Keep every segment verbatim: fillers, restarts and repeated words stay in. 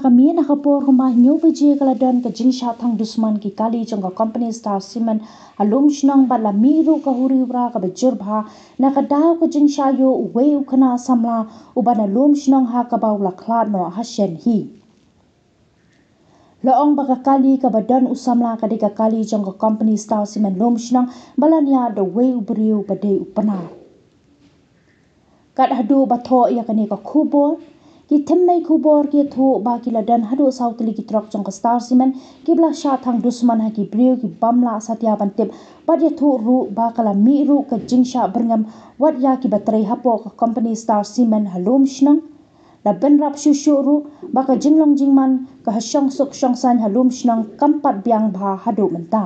Ka miet na ka por kumba hynñiew baje ka la don ka jingshah thang dusmon ki kali jong ka company Star Cement ha Lumshnong bad la mih ruh ka huri hura kaba jur bha na ka daw ka jingshah ïoh uwei u khynnah samla uba na Lumshnong ha kaba u la khlad noh ha shen hi. La ong ba ka kali kaba don u samla ka dei ka kali jong ka company Star Cement Lumshnong ba la ïaid da uwei u briew ba dei u Pnar. Kat haduh ba thoh ïa kane ka khubor, ki thymmei khubor ki ïathuh ba ki la don haduh saw tylli ki trok jong ka Star Cement kiba la shah thang dusmon ha ki briew ki bym lah satia ban tip bad ïathuh ruh ba ka la mih ruh ka jingshah byrngem wat ïa kiba trei hapoh ka company Star Cement ha Lumshnong. La bynrap shuh shuh ruh ba ka jinglong jingman ka ha shongsuk shongsaiñ ha Lumshnong kam pat biang bha haduh mynta.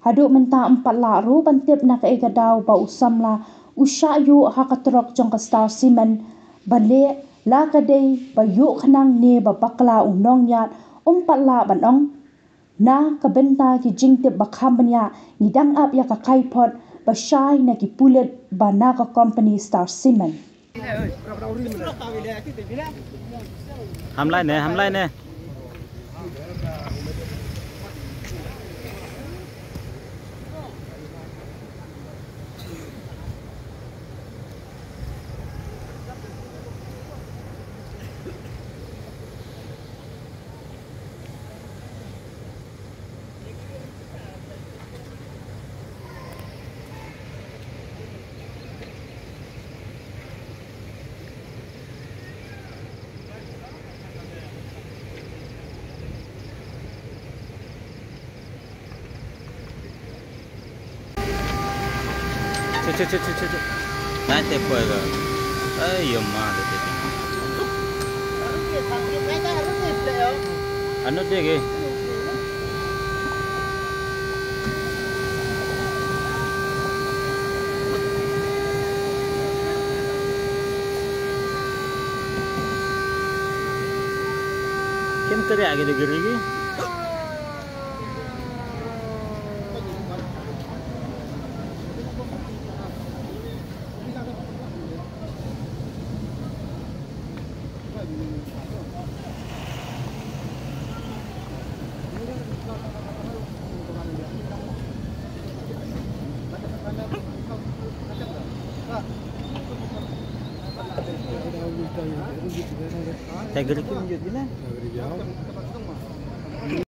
Haduh mynta ym pat lah ruh ban tip na kaei ka daw ba u samla u shah ïuh ha ka trok jong ka Star Cement, ba leh la ka dei ba ïuh khnang ne ba bakla u nongïaid ym pat lah ban ong. Na ka bynta ki jingtip ba kham bniah ngi dang ap ïa ka kaiphod ba shai na ki pulit ba na ka company Star Cement. Hamlai ne, hamlai ne. Che, che, che, che, che, che. Nai te poi ga. Ai, yo ma de te. Ano de ge. Kim kare age de giri ge. Tagri kim jot gila.